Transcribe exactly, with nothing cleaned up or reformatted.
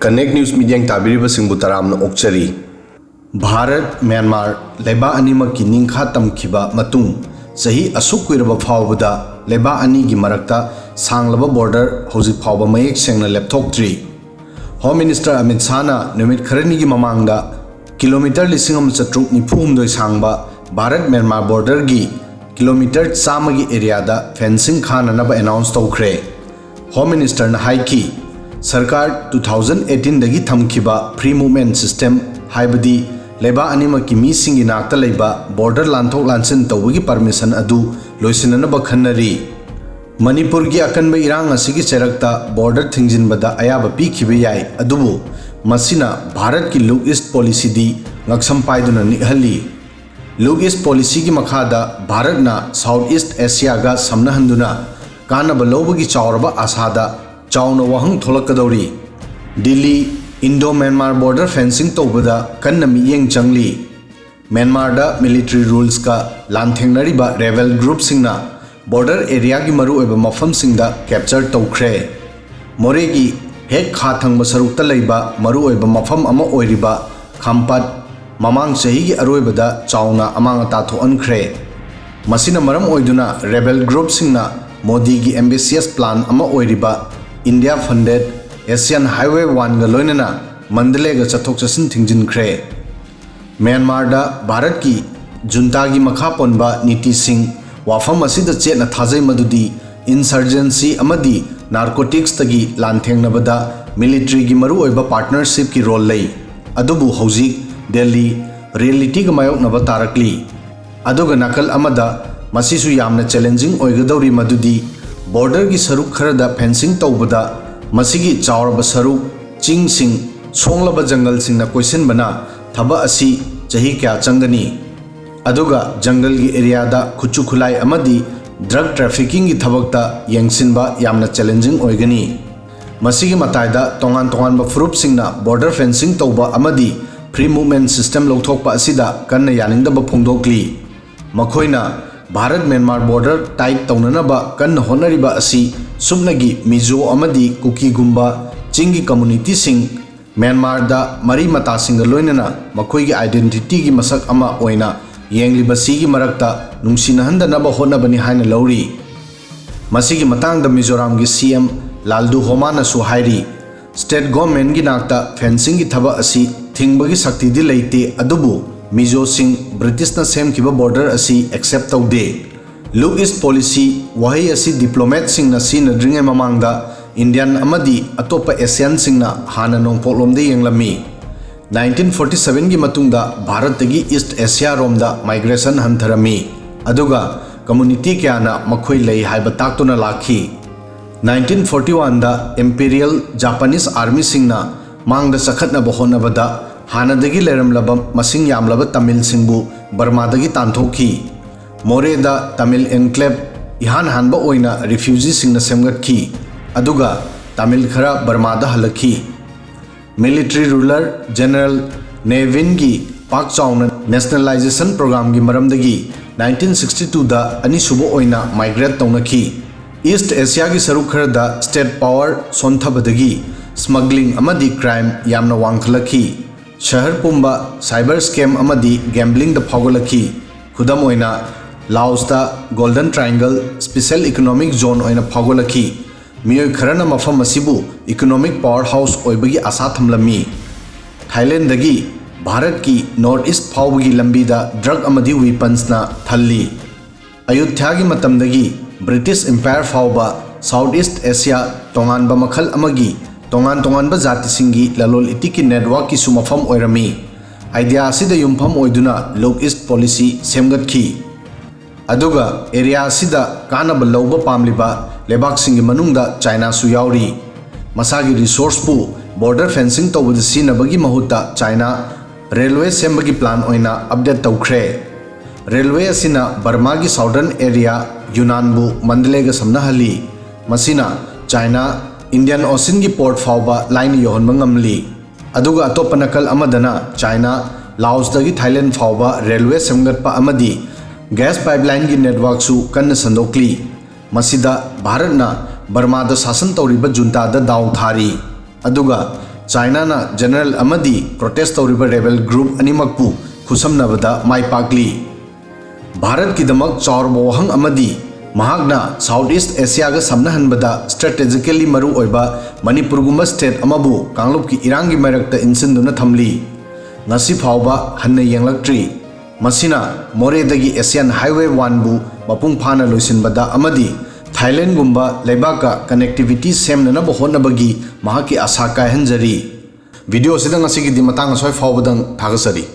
Connect News ꯃꯤꯠꯌꯦꯡ ꯇꯥꯕꯤꯔꯤꯕꯁꯤꯡꯕꯨ ꯇꯔꯥꯝꯅ ꯑꯣꯛꯆꯔꯤ꯫ Bharat, Myanmar ꯂꯩꯕꯥꯛ ꯑꯅꯤꯃꯛꯀꯤ ꯅꯤꯡꯈꯥ ꯇꯝꯈꯤꯕ ꯃꯇꯨꯡ ꯆꯍꯤ ꯑꯁꯨꯛ ꯀꯨꯏꯔꯕ ꯐꯥꯎꯕꯗ ꯂꯩꯕꯥꯛ ꯑꯅꯤꯒꯤ ꯃꯔꯛꯇ ꯁꯥꯡꯂꯕ ꯕꯣꯔꯗꯔ ꯍꯧꯖꯤꯛ ꯐꯥꯎꯕ ꯃꯌꯦꯛ ꯁꯦꯡꯅ ꯂꯦꯞꯊꯣꯛꯇ꯭ꯔꯤ꯫ ꯍꯣꯝ ꯃꯤꯅꯤꯁꯇꯔ ꯑꯃꯤꯠ ꯁꯥꯍꯅ ꯅꯨꯃꯤꯠ ꯈꯔꯅꯤꯒꯤ ꯃꯃꯥꯡꯗ ꯀꯤꯂꯣꯃꯤꯇꯔ ꯂꯤꯁꯤꯡ ꯑꯃ ꯆꯥꯇ꯭ꯔꯨꯛ ꯅꯤꯐꯨ ꯍꯨꯝꯗꯣꯏ ꯁꯥꯡꯕ ꯚꯥꯔꯠ ꯃ꯭ꯌꯥꯟꯃꯥꯔ ꯕꯣꯔꯗꯔꯒꯤ ꯀꯤꯂꯣꯃꯤꯇꯔ ꯆꯥꯝꯃꯒꯤ ꯑꯦꯔꯤꯌꯥꯗ ꯐꯦꯟꯁꯤꯡ ꯈꯥꯅꯅꯕ ꯑꯦꯅꯥꯎꯟꯁ ꯇꯧꯈ꯭ꯔꯦ꯫ ꯍꯣꯝ ꯃꯤꯅꯤꯁꯇꯔꯅ ꯍꯥꯏꯈꯤ, ꯁꯔꯀꯥꯔ ꯇꯨ ꯊꯥꯎꯖꯟ ꯑꯩꯠꯇꯤꯟꯗꯒꯤ ꯊꯝꯈꯤꯕ ꯐ꯭ꯔꯤ ꯃꯨꯚꯃꯦꯟꯠ ꯁꯤꯁꯇꯦꯝ, ꯍꯥꯏꯕꯗꯤ ꯂꯩꯕꯥꯛ ꯑꯅꯤꯃꯛꯀꯤ ꯃꯤꯁꯤꯡꯒꯤ ꯅꯥꯛꯇ ꯂꯩꯕ ꯕꯣꯔꯗꯔ ꯂꯥꯟꯊꯣꯛ ꯂꯥꯟꯁꯤꯟ ꯇꯧꯕꯒꯤ ꯄꯔꯃꯤꯁꯟ ꯑꯗꯨ ꯂꯣꯏꯁꯤꯟꯅꯅꯕ ꯈꯟꯅꯔꯤ꯫ ꯃꯅꯤꯄꯨꯔꯒꯤ ꯑꯀꯟꯕ ꯏꯔꯥꯡ ꯑꯁꯤꯒꯤ ꯆꯩꯔꯛꯇ ꯕꯣꯔꯗꯔ ꯊꯤꯡꯖꯤꯟꯕꯗ ꯑꯌꯥꯕ ꯄꯤꯈꯤꯕ ꯌꯥꯏ, ꯑꯗꯨꯕꯨ ꯃꯁꯤꯅ ꯚꯥꯔꯠꯀꯤ ꯂꯨꯛ ꯏꯁ ꯄꯣꯂꯤꯁꯤꯗꯤ ꯉꯛꯁꯝ ꯄꯥꯏꯗꯨꯅ ꯅꯤꯛꯍꯜꯂꯤ꯫ ꯂꯨꯛ ꯏꯁ ꯄꯣꯂꯤꯁꯤꯒꯤ ꯃꯈꯥꯗ ꯚꯥꯔꯠꯅ ꯁꯥꯎꯠ ꯏꯁ ꯑꯦꯁꯤꯌꯥꯒ ꯁꯝꯅꯍꯟꯗꯨꯅ ꯀꯥꯟꯅꯕ ꯂꯧꯕꯒꯤ ꯆꯥꯎꯔꯕ ꯑꯥꯁꯥꯗ ꯆꯥꯎꯅ ꯋꯥꯍꯪ ꯊꯣꯛꯂꯛꯀꯗꯧꯔꯤ꯫ Delhi, Indo Myanmar border fencing ꯇꯧꯕꯗ ꯀꯟꯅ ꯃꯤꯠꯌꯦꯡ ꯆꯪꯂꯤ꯫ ꯃ꯭ꯌꯥꯟꯃꯥꯔꯗ ꯃꯤꯂꯤꯇꯔꯤ ꯔꯨꯜꯁꯀ ꯂꯥꯟꯊꯦꯡꯅꯔꯤꯕ ꯔꯦꯕꯦꯜ ꯒ꯭ꯔꯨꯞꯁꯤꯡꯅ ꯕꯣꯔꯗꯔ ꯑꯦꯔꯤꯌꯥꯒꯤ ꯃꯔꯨꯑꯣꯏꯕ ꯃꯐꯝꯁꯤꯡꯗ ꯀꯦꯞꯆꯔ ꯇꯧꯈ꯭ꯔꯦ꯫ ꯃꯣꯔꯦꯒꯤ ꯍꯦꯛ ꯈꯥ ꯊꯪꯕ ꯁꯔꯨꯛꯇ ꯂꯩꯕ ꯃꯔꯨꯑꯣꯏꯕ ꯃꯐꯝ ꯑꯃ ꯑꯣꯏꯔꯤꯕ ꯈꯥꯝꯄꯥꯠ ꯃꯃꯥꯡ ꯆꯍꯤꯒꯤ ꯑꯔꯣꯏꯕꯗ ꯆꯥꯎꯅ ꯑꯃꯥꯡ ꯑꯇꯥ ꯊꯣꯛꯍꯟꯈ꯭ꯔꯦ꯫ ꯃꯁꯤꯅ ꯃꯔꯝ ꯑꯣꯏꯗꯨꯅ ꯔꯦꯕꯦꯜ ꯒ꯭ꯔꯨꯞꯁꯤꯡꯅ ꯃꯣꯗꯤꯒꯤ ꯑꯦꯝꯕꯤꯁꯤꯌꯁ ꯄ꯭ꯂꯥꯟ ꯑꯃ ꯑꯣꯏꯔꯤꯕ ꯏꯟꯗꯤꯌꯥ ꯐꯟꯗꯦꯗ ꯑꯦꯁꯤꯌꯥꯟ ꯍꯥꯏꯋꯦ ꯋꯥꯟꯒ ꯂꯣꯏꯅꯅ ꯃꯟꯗꯂꯦꯒ ꯆꯠꯊꯣꯛ ꯆꯠꯁꯤꯟ ꯊꯤꯡꯖꯤꯟꯈ꯭ꯔꯦ꯫ ꯃ꯭ꯌꯥꯟꯃꯥꯔꯗ ꯚꯥꯔꯠꯀꯤ ꯖꯨꯟꯇꯥꯒꯤ ꯃꯈꯥ ꯄꯣꯟꯕ ꯅꯤꯇꯤꯁꯤꯡ ꯋꯥꯐꯝ ꯑꯁꯤꯗ ꯆꯦꯠꯅ ꯊꯥꯖꯩ, ꯃꯗꯨꯗꯤ ꯏꯟꯁꯔꯖꯦꯟꯁꯤ ꯑꯃꯗꯤ ꯅꯥꯔꯀꯣꯇꯤꯛꯁꯇꯒꯤ ꯂꯥꯟꯊꯦꯡꯅꯕꯗ ꯃꯤꯂꯤꯇꯔꯤꯒꯤ ꯃꯔꯨꯑꯣꯏꯕ ꯄꯥꯔꯠꯅꯔꯁꯤꯞꯀꯤ ꯔꯣꯜ ꯂꯩ꯫ ꯑꯗꯨꯕꯨ ꯍꯧꯖꯤꯛ ꯗꯦꯜꯂꯤ ꯔꯤꯌꯦꯂꯤꯇꯤꯒ ꯃꯥꯌꯣꯛꯅꯕ ꯇꯥꯔꯛꯂꯤ꯫ ꯑꯗꯨꯒ ꯅꯥꯀꯜ ꯑꯃꯗ ꯃꯁꯤꯁꯨ ꯌꯥꯝꯅ ꯆꯦꯂꯦꯟꯖꯤꯡ ꯑꯣꯏꯒꯗꯧꯔꯤ, ꯃꯗꯨꯗꯤ ꯕꯣꯔꯗꯔꯒꯤ ꯁꯔꯨꯛ ꯈꯔꯗ ꯐꯦꯟꯁꯤꯡ ꯇꯧꯕꯗ ꯃꯁꯤꯒꯤ ꯆꯥꯎꯔꯕ ꯁꯔꯨꯛ ꯆꯤꯡꯁꯤꯡ, ꯁꯣꯡꯂꯕ ꯖꯪꯒꯜꯁꯤꯡꯅ ꯀꯣꯏꯁꯤꯟꯕꯅ ꯊꯕꯛ ꯑꯁꯤ ꯆꯍꯤ ꯀꯌꯥ ꯆꯪꯒꯅꯤ? ꯑꯗꯨꯒ ꯖꯪꯒꯜꯒꯤ ꯑꯦꯔꯤꯌꯥꯗ ꯈꯨꯠꯁꯨ ꯈꯨꯠꯂꯥꯏ ꯑꯃꯗꯤ ꯗ꯭ꯔꯒ ꯇ꯭ꯔꯥꯐꯤꯀꯤꯡꯒꯤ ꯊꯕꯛꯇ ꯌꯦꯡꯁꯤꯟꯕ ꯌꯥꯝꯅ ꯆꯦꯂꯦꯟꯖꯤꯡ ꯑꯣꯏꯒꯅꯤ꯫ ꯃꯁꯤꯒꯤ ꯃꯇꯥꯏꯗ ꯇꯣꯉꯥꯟ ꯇꯣꯉꯥꯟꯕ ꯐꯨꯔꯨꯞꯁꯤꯡꯅ ꯕꯣꯔꯗꯔ ꯐꯦꯟꯁꯤꯡ ꯇꯧꯕ ꯑꯃꯗꯤ ꯐ꯭ꯔꯤ ꯃꯨꯚꯃꯦꯟꯠ ꯁꯤꯁꯇꯦꯝ ꯂꯧꯊꯣꯛꯄ ꯑꯁꯤꯗ ꯀꯟꯅ ꯌꯥꯅꯤꯡꯗꯕ ꯐꯣꯡꯗꯣꯛꯂꯤ꯫ ꯃꯈꯣꯏꯅ ꯚꯥꯔꯠ ꯃ꯭ꯌꯥꯟꯃꯥꯔ ꯕꯣꯔꯗꯔ ꯇꯥꯏꯠ ꯇꯧꯅꯅꯕ ꯀꯟꯅ ꯍꯣꯠꯅꯔꯤꯕ ꯑꯁꯤ ꯁꯨꯞꯅꯒꯤ ꯃꯤꯖꯣ ꯑꯃꯗꯤ ꯀꯨꯀꯤꯒꯨꯝꯕ ꯆꯤꯡꯒꯤ ꯀꯝꯃꯨꯅꯤꯇꯤꯁꯤꯡ ꯃ꯭ꯌꯥꯟꯃꯥꯔꯗ ꯃꯔꯤ ꯃꯇꯥꯁꯤꯡꯒ ꯂꯣꯏꯅꯅ ꯃꯈꯣꯏꯒꯤ identityꯒꯤ ꯃꯁꯛ ꯑꯃ ꯑꯣꯏꯅ ꯌꯦꯡꯂꯤꯕꯁꯤꯒꯤ ꯃꯔꯛꯇ ꯅꯨꯡꯁꯤꯅꯍꯟꯗꯅꯕ ꯍꯣꯠꯅꯕꯅꯤ ꯍꯥꯏꯅ ꯂꯧꯔꯤ꯫ ꯃꯁꯤꯒꯤ ꯃꯇꯥꯡꯗ ꯃꯤꯖꯣꯔꯥꯝꯒꯤ C M ꯂꯥꯜꯗꯨ ꯍꯣꯃꯥꯅꯁꯨ ꯍꯥꯏꯔꯤ, state governmentꯒꯤ ꯅꯥꯛꯇ fencingꯒꯤ ꯊꯕꯛ ꯑꯁꯤ ꯊꯤꯡꯕꯒꯤ ꯁꯛꯇꯤꯗꯤ ꯂꯩꯇꯦ, ꯑꯗꯨꯕꯨ ꯃꯤꯖꯣꯁꯤꯡ ꯕ꯭ꯔꯤꯇꯤꯁꯅ ꯁꯦꯝꯈꯤꯕ border ꯑꯁꯤ accept ꯇꯧꯗꯦ꯫ Look East policy ꯋꯥꯍꯩ ꯑꯁꯤ diplomatꯁꯤꯡꯅ ꯁꯤꯖꯤꯟꯅꯗ꯭ꯔꯤꯉꯩ ꯃꯃꯥꯡꯗ Indian ꯑꯃꯗꯤ ꯑꯇꯣꯞꯄ Asianꯁꯤꯡꯅ ꯍꯥꯟꯅ ꯅꯣꯡꯄꯣꯛꯂꯣꯝꯗ ꯌꯦꯡꯂꯝꯃꯤ꯫ Nineteen forty sevenꯒꯤ ꯃꯇꯨꯡꯗ ꯚꯥꯔꯠꯇꯒꯤ East Asiaꯔꯣꯝꯗ migration ꯍꯟꯊꯔꯝꯃꯤ, ꯑꯗꯨꯒ community ꯀꯌꯥꯅ ꯃꯈꯣꯏ ꯂꯩ ꯍꯥꯏꯕ ꯇꯥꯛꯇꯨꯅ ꯂꯥꯛꯈꯤ꯫ Nineteen forty oneꯗ Imperial Japanese Armyꯁꯤꯡꯅ ꯃꯥꯡꯗ ꯆꯈꯠꯅꯕ ꯍꯣꯠꯅꯕꯗ ꯍꯥꯟꯅꯗꯒꯤ ꯂꯩꯔꯝꯂꯕ ꯃꯁꯤꯡ ꯌꯥꯝꯂꯕ ꯇꯥꯃꯤꯜꯁꯤꯡꯕꯨ ꯕꯔꯃꯥꯗꯒꯤ ꯇꯥꯟꯊꯣꯛꯈꯤ꯫ ꯃꯣꯔꯦꯗ ꯇꯥꯃꯤꯜ enclave ꯏꯍꯥꯟ ꯍꯥꯟꯕ ꯑꯣꯏꯅ refugeeꯁꯤꯡꯅ ꯁꯦꯝꯒꯠꯈꯤ, ꯑꯗꯨꯒ ꯇꯥꯃꯤꯜ ꯈꯔ ꯕꯔꯃꯥꯗ ꯍꯜꯂꯛꯈꯤ꯫ Military ruler General Nevinꯒꯤ ꯄꯥꯛ ꯆꯥꯎꯅ nationalization programꯒꯤ ꯃꯔꯝꯗꯒꯤ nineteen sixty twoꯗ ꯑꯅꯤꯁꯨꯕ ꯑꯣꯏꯅ migrate ꯇꯧꯅꯈꯤ꯫ East Asiaꯒꯤ ꯁꯔꯨꯛ ꯈꯔꯗ state power ꯁꯣꯟꯊꯕꯗꯒꯤ smuggling ꯑꯃꯗꯤ crime ꯌꯥꯝꯅ ꯋꯥꯡꯈꯠꯂꯛꯈꯤ꯫ ꯁꯍꯔ ꯄꯨꯝꯕ cyber scam ꯑꯃꯗꯤ gamblingꯗ ꯐꯥꯎꯒꯠꯂꯛꯈꯤ꯫ ꯈꯨꯗꯝ ꯑꯣꯏꯅ, ꯂꯥꯑꯣꯁꯇ Golden Triangle special economic zone ꯑꯣꯏꯅ ꯐꯥꯎꯒꯠꯂꯛꯈꯤ꯫ ꯃꯤꯑꯣꯏ ꯈꯔꯅ ꯃꯐꯝ ꯑꯁꯤꯕꯨ economic powerhouse ꯑꯣꯏꯕꯒꯤ ꯑꯥꯁꯥ ꯊꯝꯂꯝꯃꯤ꯫ ꯊꯥꯏꯂꯦꯟꯗꯒꯤ ꯚꯥꯔꯠꯀꯤ North East ꯐꯥꯎꯕꯒꯤ ꯂꯝꯕꯤꯗ drug ꯑꯃꯗꯤ weaponsꯅ ꯊꯜꯂꯤ꯫ ꯑꯌꯨꯊ꯭ꯌꯥꯒꯤ ꯃꯇꯝꯗꯒꯤ British Empire ꯐꯥꯎꯕ South East Asia ꯇꯣꯉꯥꯟꯕ ꯃꯈꯜ ꯑꯃꯒꯤ ꯇꯣꯉꯥꯟ ꯇꯣꯉꯥꯟꯕ ꯖꯥꯇꯤꯁꯤꯡꯒꯤ ꯂꯂꯣꯟ ꯏꯇꯤꯛꯀꯤ networkꯀꯤꯁꯨ ꯃꯐꯝ ꯑꯣꯏꯔꯝꯃꯤ꯫ Idea ꯑꯁꯤꯗ ꯌꯨꯝꯐꯝ ꯑꯣꯏꯗꯨꯅ Look East policy ꯁꯦꯝꯒꯠꯈꯤ꯫ ꯑꯗꯨꯒ area ꯑꯁꯤꯗ ꯀꯥꯟꯅꯕ ꯂꯧꯕ ꯄꯥꯝꯂꯤꯕ ꯂꯩꯕꯥꯛꯁꯤꯡꯒꯤ ꯃꯅꯨꯡꯗ Chinaꯁꯨ ꯌꯥꯎꯔꯤ꯫ ꯃꯁꯥꯒꯤ resourceꯄꯨ border fencing ꯇꯧꯕꯗ ꯁꯤꯖꯤꯟꯅꯕꯒꯤ ꯃꯍꯨꯠꯇ China railway ꯁꯦꯝꯕꯒꯤ plan ꯑꯣꯏꯅ update ꯇꯧꯈ꯭ꯔꯦ꯫ Railway ꯑꯁꯤꯅ ꯕꯔꯃꯥꯒꯤ southern area ꯌꯨꯅꯥꯟꯕꯨ ꯃꯟꯗꯂꯦꯒ ꯁꯝꯅꯍꯜꯂꯤ꯫ ꯃꯁꯤꯅ China Indian Oceanꯒꯤ port ꯐꯥꯎꯕ ꯂꯥꯏꯅ ꯌꯧꯍꯟꯕ ꯉꯝꯂꯤ꯫ ꯑꯗꯨꯒ ꯑꯇꯣꯞꯄ ꯅꯥꯀꯜ ꯑꯃꯗꯅ China ꯂꯥꯑꯣꯁꯇꯒꯤ ꯊꯥꯏꯂꯦꯟ ꯐꯥꯎꯕ railway ꯁꯦꯝꯒꯠꯄ ꯑꯃꯗꯤ gas pipelineꯒꯤ networkꯁꯨ ꯀꯟꯅ ꯁꯟꯗꯣꯛꯂꯤ꯫ ꯃꯁꯤꯗ ꯚꯥꯔꯠꯅ ꯕꯔꯃꯥꯗ ꯁꯥꯁꯟ ꯇꯧꯔꯤꯕ juntaꯗ ꯗꯥꯎ ꯊꯥꯔꯤ꯫ ꯑꯗꯨꯒ ꯆꯥꯏꯅꯥꯅ ꯖꯦꯅꯔꯦꯜ ꯑꯃꯗꯤ ꯄ꯭ꯔꯣꯇꯦꯁ ꯇꯧꯔꯤꯕ ꯔꯦꯕꯦꯜ ꯒ꯭ꯔꯨꯞ ꯑꯅꯤꯃꯛꯄꯨ ꯈꯨꯠꯁꯝꯅꯕꯗ ꯃꯥꯏ ꯄꯥꯛꯂꯤ꯫ ꯚꯥꯔꯠꯀꯤꯗꯃꯛ ꯆꯥꯎꯔꯕ ꯋꯥꯍꯪ ꯑꯃꯗꯤ ꯃꯍꯥꯛꯅ ꯁꯥꯎꯠ ꯏꯁ ꯑꯦꯁꯤꯌꯥꯒ ꯁꯝꯅꯍꯟꯕꯗ ꯁ꯭ꯇ꯭ꯔꯦꯇꯦꯖꯤꯀꯦꯜꯂꯤ ꯃꯔꯨ ꯑꯣꯏꯕ ꯃꯅꯤꯄꯨꯔꯒꯨꯝꯕ ꯁ꯭ꯇꯦꯠ ꯑꯃꯕꯨ ꯀꯥꯡꯂꯨꯞꯀꯤ ꯏꯔꯥꯡꯒꯤ ꯃꯔꯛꯇ ꯏꯟꯁꯤꯟꯗꯨꯅ ꯊꯝꯂꯤ꯫ ꯉꯁꯤ ꯐꯥꯎꯕ ꯍꯟꯅ ꯌꯦꯡꯂꯛꯇ꯭ꯔꯤ꯫ ꯃꯁꯤꯅ ꯃꯣꯔꯦꯗꯒꯤ ꯑꯦꯁꯤꯌꯥꯟ ꯍꯥꯏꯋꯦ ꯋꯥꯟꯕꯨ ꯃꯄꯨꯡ ꯐꯥꯅ ꯂꯣꯏꯁꯤꯟꯕꯗ ꯑꯃꯗꯤ ꯊꯥꯏꯂꯦꯟꯗꯒꯨꯝꯕ ꯂꯩꯕꯥꯛꯀ ꯀꯅꯦꯛꯇꯤꯚꯤꯇꯤ ꯁꯦꯝꯅꯅꯕ ꯍꯣꯠꯅꯕꯒꯤ ꯃꯍꯥꯛꯀꯤ ꯑꯥꯁꯥ ꯀꯥꯏꯍꯟꯖꯔꯤ꯫ ꯚꯤꯗꯤꯑꯣꯁꯤꯗ ꯉꯁꯤꯒꯤꯗꯤ ꯃꯇꯥꯡ ꯑꯁ꯭ꯋꯥꯏ ꯐꯥꯎꯕꯗꯪ ꯊꯥꯒꯠꯆꯔꯤ꯫